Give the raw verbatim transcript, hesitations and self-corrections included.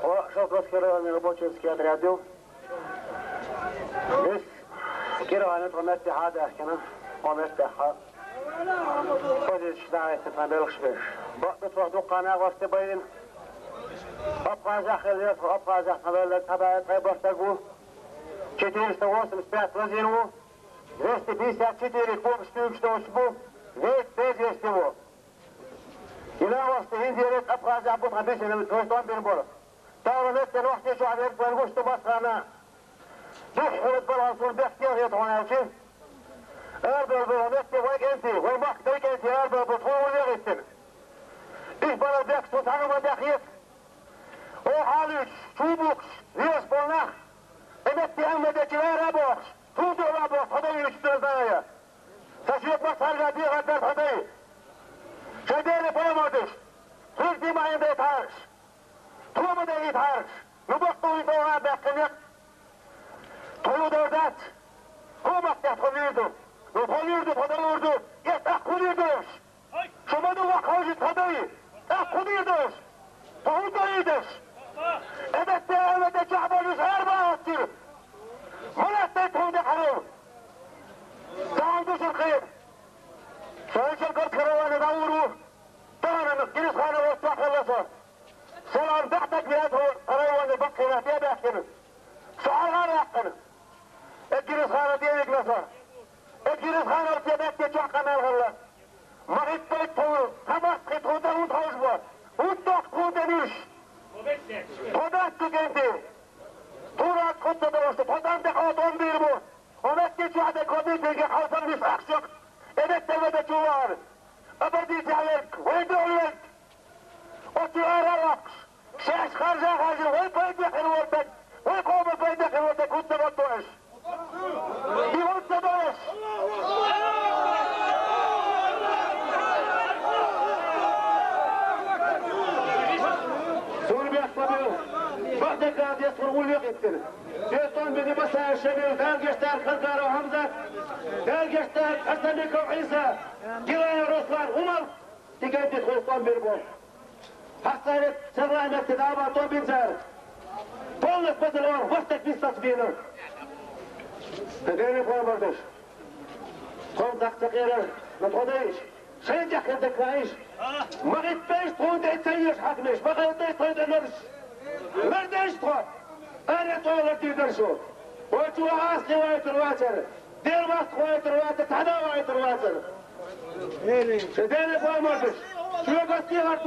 О, шо Доскированный рабочинский отряд ю. Вес Кировани тхо метте хьадаьхкина, тхо метте хьа. Позицеш дагӀиста тхан белхаш беш. Бакъду тхо дуккха нагӀвасте байна. Абхазехь хилла, Абхазехь тхан велла цхьа бӀаь ткъе бархӀ стаг ву. Четыреста восемьдесят пять вазир ву. Двести пятьдесят четыре кога стуьйгаш долуш бу. Вейт безвести ву. И нагӀвасте хӀинца ерриг Абхазехь бу тхан бисина, тхоьца тӀом бина бара. Тахана метте нохчий чохь верг вайн гуш ду массарна. Духхьалат бара суна бехке хета хьуна аьлча. Арабевлла бара метте вай кӀентий, вай махкахой кӀентий арабевлла бара тхуна улле а гӀиттина. Иш бара бехк со цхьаьна ма бехьа хета. Оха хьалуьйтуш, чу бухкуш, везаш болу нах, и метте амма дечу ара а бохуш, цунна дуьхьал а бохуш, тхо дай юьйцуш дара зая. Сан шекъа цхьаьрга дехар дара тхо дай. Шайн дерриг пайхамар деш, цуьнга тӀе ма хьийна дай тхьараш. Тхо ма дайта хьараш, ну баккъалла вуй тхо а баьккхина некъ. Тхо ю дар дац, хӀумма тӀехь тхо вийр ду. Ну тхо вийр ду, тхо далур ду, я тӀаккха хӀун вийр ду аша? Шу ма ду ваха хьовжи тхо дай, тӀаккха хӀун вийр ду аша? Тхо хӀун дай даш? Эбетта а вета чохь болуш ара бахьа оццуьра. Ма лаьттай тхуна тӀе хьарам. Ца хьал ду шуна кхера. Шайчал гар каравана дӀа вур ву. Тахана Гирисхана оццохь хилла со. Салам дахьтаг веа тхо, къарайванна баккхийна тӀе а баьхкина. Со хьалха а ваьккхина. Э, Гирисхана тӀе а вигна со. Э, Гирисхана оцу тӀе баьхке чохь къамел хилла. Ма хӀиттайта тхуна, цхьа махкахий тхуна тӀе хӀунда хьовш бо? ХӀунда дохку тхуна тӀе нуьш? Тхо дац цу кӀентий. Тхуна ас кхузза долуш ду, тхо тӀам тӀе хьо тӀом бийр бу. Хьо метте чохь дерг хьо бийцинге хьовсам нуьш ахча. Э, метте вада чу вахана. Абадийца верг, вайн дуьхьал верг. Оцу ара а воккхуш, шаьш харжа а харжа, вай пайда хир вара дерг, вай къоман пайда хир вара дерг хӀунда ца гӀотту аша? И хӀунда ца до аша? Суна бехк ма бу, бакъдерг а деза тхуна улле а кхиттина. Соьца тӀом бина Басаев Шамил, Дала гечдойла Харгаров Хьамзат, Дала гечдойла Хасанбеков Ӏийса, Гилаев Руслан, хӀумма Дика а дика хӀокху тӀом бийр бу. Хьастайрет, серлай метте дӀа а бан тӀом бина цара. Полнас базар ора, вастаг висталц бийна. Сан дерриг а хӀуманаш. Тхо-м даккха ца кхерара, но тхо дайша. Шайн тӀехь хир дерг ваиша. Ма хӀиттайша тхуна тӀе ца йоьшу хьаькамаш, ма хӀиттайша тхуна тӀе нараш. Лардайша тхо. Ара тхо лардийр дара шу. Вай чу Ӏаскхи вайтар вацара. Дера васт вайтар вацара, цхьана а вайтар вацара. Ша дерриг а хӀуманаш. Шуьга ас дехар ду.